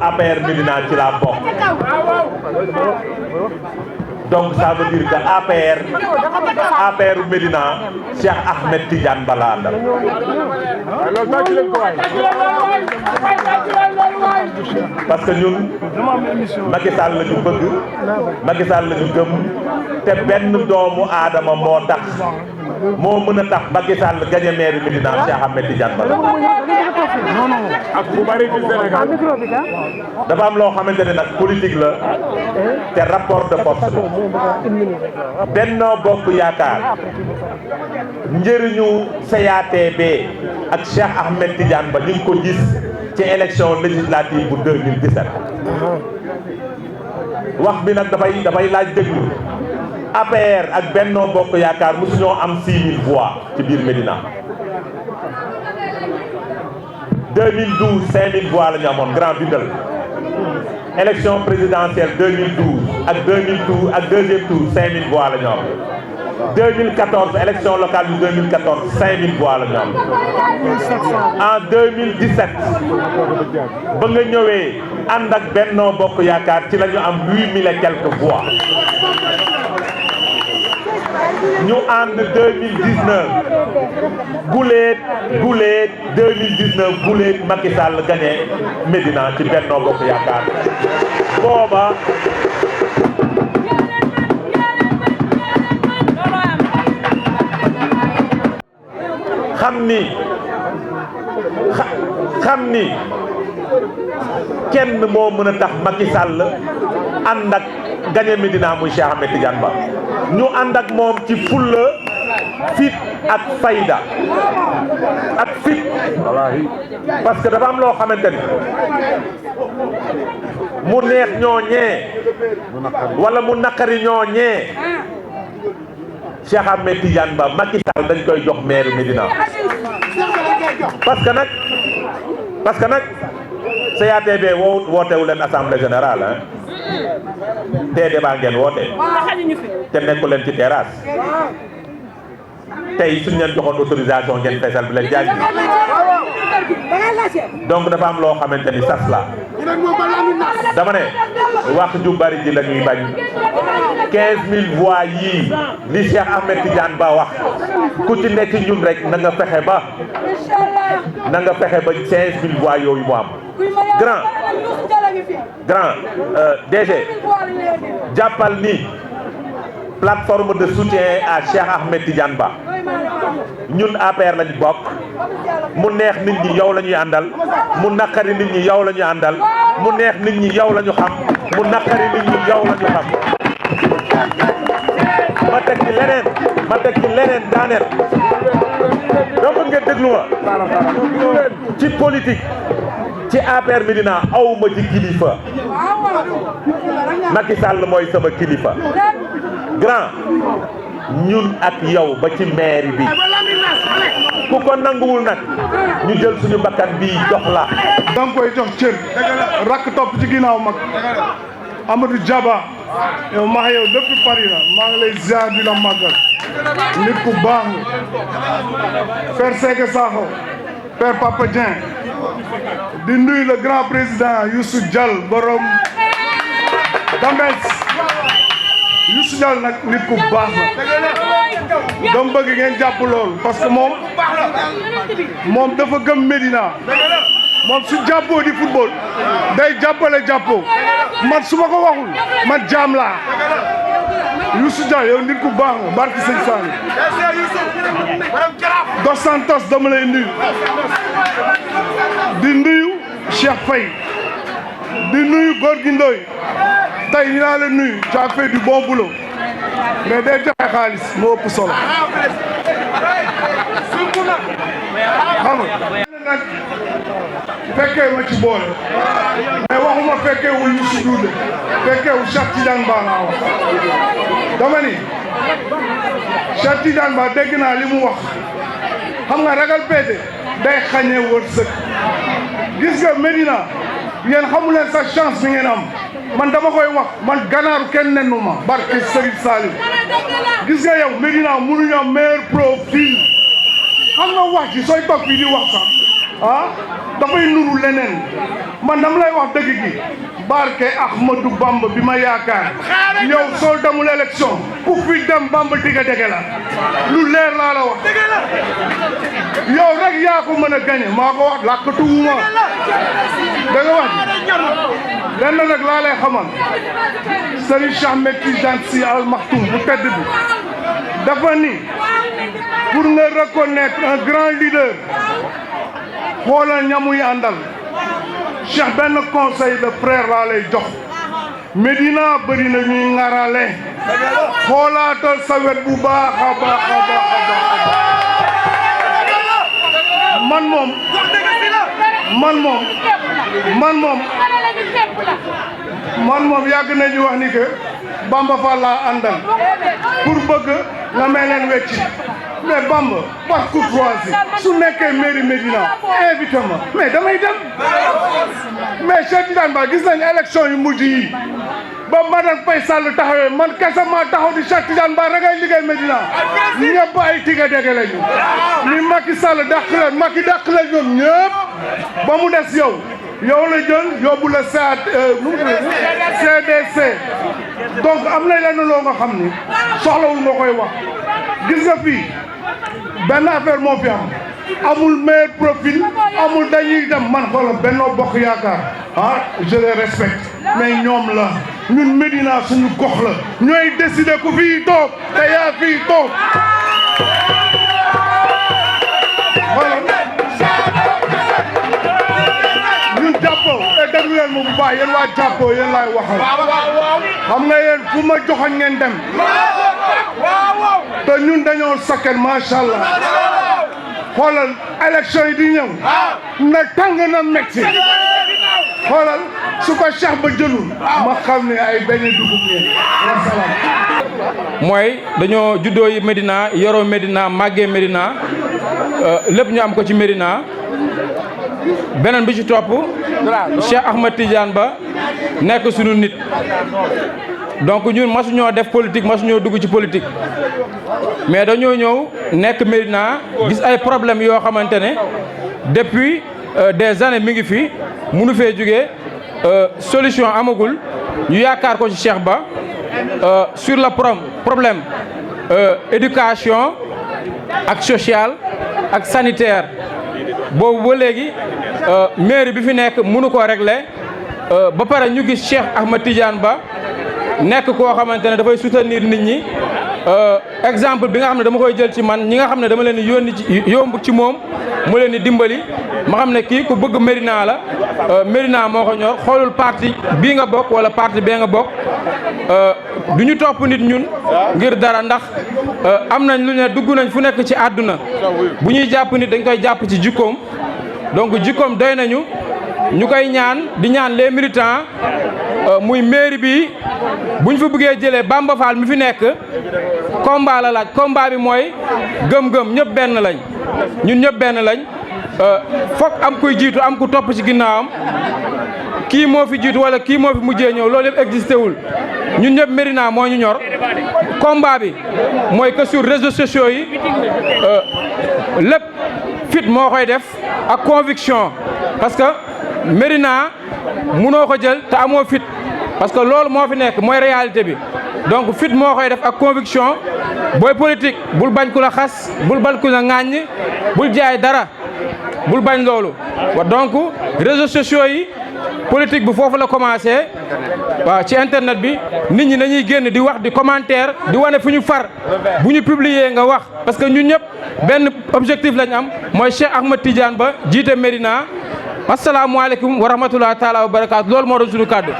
APR Médina ci laa bokk donc ça veut dire que APR Médina Cheikh Ahmed Tidiane Ba la àndal parce que ñun Macky Sall la ñu bëgg Macky Sall la ñu gëm te benn doomu aadama moo tax moo mën a tax Macky Sall gagné maire Médina Cheikh Ahmed Tidiane Ba la ak bu bari ci Sénégal dafa am loo xamante ne nag politique la te rapport de force la Benno Bokk Yaakaar njëriñu CATB ak Cheikh Ahmed Tidiane Ba ñu ngi ko gis ci élection législative bu 2017 wax bi nag dafay laaj déglu APR ak Benno Bokk Yaakaar mosuñoo am 6000 voix ci biir Médina 2012 5000 voix la ñu amoon grand bindal élection présidentielle 2012 ak 2012 ak deuxième tour 5000 voix la ñu am 2014 élection locale bi 2014 5000 voix la ñu am en 2017 ba nga ñëwee ànd ak Benno Bokk Yaakaar ci la ñu am 8000 et quelques voix ñu ànd 2019 guleet 2019 guleet Macky Sall gagné Médina ci Benno Bokk Yaakaar booba xam ni kenn moo mën a tax Macky Sall ànd ak gagné Médina muy Cheikh Ahmed Tidiane Ba ñu ànd ak moom ci fulla fit ak fayda ak fit parce que dafa am loo xamante ni mu neex ñooñee wala mu naqari ñooñee Cheikh Ahmed Tidiane Ba Macky Sall dañ koy jox maire Médina parce que nag CATB wootewu leen assemblée générale te débat ngeen woote te nekku leen ci terrasse tey suñu leen joxoon autorisation ngeen feesal bi leen jaaj donc dafa am loo xamante ni sas la dama ne wax ju bari ji la ñuy bañ 15000 voix yii li Cheikh Ahmed Tidiane Ba wax ku ci nekk ñun rek na nga fexe ba 15000 voix yooyu mu am grand DG jàppal ni plateforme de soutien à Cheikh Ahmed Tidiane Ba ñun APR lañ bokk mu neex nit ñi yow la ñuy àndal mu naqari nit ñi yow la ñuy àndal mu neex nit ñi yow la ñu xam mu naqari nit ñi yow la ñu xam ma teg ci leneen daaneel donc ngeen déglu ma ci politique ci APR Médina awma ci kilifa Macky Sall mooy sama kilifa grand ñun ak yow ba ci maire bi ku ko nanguwul nag ñu jël suñu bakkan bii jox la danga koy jox cër rakk topp ci ginnaaw mag Amadou Diaba yow maa yow depuis Paris la maa ngi lay ziar di la màggal nit ku baax Père Seke Sakho Père Papa Dieng di nuyu le grand président Youssou Dial borom Dambes Youssou Dial nag nit ku baax la dama bëgg ngeen jàpp loolu parce que moom dafa gëm Médina moom su jàppoo di football day jàppale jàppoo man su ma ko waxul man jaam laa Youssou Dial yow nit ku baax la barki sëñ Sall Dos Santos dama lay nuyu di nuyu Cheikh Faye di nuyu Gorgui Ndoye tey ñu naa la nuyu tu as fait du bon boulot mais day joxe xaalis moo ëpp solo xam nga nag fekkee ma ci boole mais waxuma fekkeewul Youssou Ndour fekkeewul Cheikh Tidiane Ba laa wax dama ni Cheikh Tidiane Ba dégg naa li mu wax xam nga ragal péete day xañee wërsëg gis nga Médina yéen xamu leen sa chance bi ngeen am man dama koy wax man ganaaru kenn nennu ma barke Serigne Salim gis nga yow Médina mënuñu am meilleur profil xam nga wax ji sooy toog fii di wax sax dafay nuru leneen man dama lay wax dëgg gi barke Ahmadou Bamba bi ma yaakaar yow soo demul élection ku fi dem Bamba digga dege la lu leer laa la wax yow rek yaa ko mën a gañe maa ko wax làkkatuwuma da nga wax lenn nag laa lay xamal Serigne Cheikh Ahmed Tidiane Sy Al Maktoum bu tedd bi dafa ni pour nga reconnaître un grand leader xoolal ñamuy àndal Cheikh benn conseil de frère laa lay jox Médina bëri na ñuy ŋarale xoolaatal sa wet bu baax a baax a baax a baax man moom yàgg nañu wax ni que Bamba Fall laa àndal pour bëgg nga may leen wecci mais Bamba par courtoisie su nekkee mairie Médina invité ma mais damay dem mais Cheikh Tidiane Ba gis nañ élection yu mujj yi ba madame Faye Sall taxawee man kese maa taxaw di Cheikh Tidiane Ba rek ay liggéey Médina ñëpp ay tigga dégg lañu ni Macky Sall dàq leen Macky dàq leen ñoom ñëpp ba mu des yow la jël yóbbu la CDC donc am na lenn loo nga xam ni soxlawul nga koy wax gis nga fii benn affaire moo fi am amul meilleur profil amul dañuy dem man xoolal Benno Bokk Yaakaar je les respecte mais ñoom la ñun Médina suñu gox la ñooy décider ku fii toog te yaa fii toog ñun jàppoo te déglu leen ma bu baax yéen waa jàppoo yéen laay waxal xam nga yéen fu ma joxoñ ngeen dem te ñun dañoo sakkel macha allah xoolal élection yi di ñëw na tàng na metti xoolal su ko Cheikh ba jëlul ma xam ne ay beñe dugub ngeen wasalaam. mooy dañoo juddoo yi Médina yoroo Médina màggee Médina lépp ñu am ko ci Médina beneen bi ci topp Cheikh Ahmed Tidiane Ba nekk sunu nit donc ñun masuñoo def politique masuñoo dugg ci politique mais dañoo ñëw nekk Médina gis ay problèmes yoo xamante ne depuis des années mi ngi fi munu fee jógee solution amagul ñu yaakaar ko ci Cheikh Ba sur le problème éducation ak social ak sanitaire boobu ba léegi mairie bi fi nekk mënu koo régler ba pare ñu gis Cheikh Ahmed Tidiane Ba nekk koo xamante ne dafay soutenir nit ñi exemple bi nga xam ne dama koy jël ci man ñi nga xam ne dama leen di yónni ci yomb ci moom mu leen di dimbali ma xam ne kii ku bëgg Médina la Médina moo ko ñor xoolul parti bii nga bokk wala parti bee nga bokk du ñu topp nit ñun ngir dara ndax am nañ lu ne dugg nañ fu nekk ci àdduna bu ñuy jàpp nit dañ koy jàpp ci jikkoom donc jikkoom doy nañu ñu koy ñaan di ñaan les militants muy mairie bi buñ fa bëggee jëlee Bamba Fall mi fi nekk combat la laaj combat bi mooy gëm-gëm ñëpp benn lañ ñun ñëpp benn lañ foog am kuy jiitu am ku topp ci ginnaawam kii moo fi jiitu wala kii moo fi mujjee ñëw loolu yëpp existé wul ñun ñëpp Médina moo ñu ñor combat bi mooy que sur réseaux sociaux yi lépp fit moo koy def ak conviction parce que Médina munoo ko jël te amoo fit parce que loolu moo fi nekk mooy réalité bi donc fit moo koy def ak conviction booy politique bul bañ ku la xas bul bañ ku la ŋàññ bul jaay dara bul bañ loolu donc réseaux sociaux yi politique bi foofu la commencé waaw ci internet bi nit ñi dañuy génn di wax di commentaire di wane fu ñu far bu ñu publier nga wax parce que ñun ñëpp benn objectif lañ am mooy Cheikh Ahmed Tidiane Ba jiite Médina asalaamualeykum wa rahmatulah taalaa wa barakaatu loolu moo doon suñu kàddu.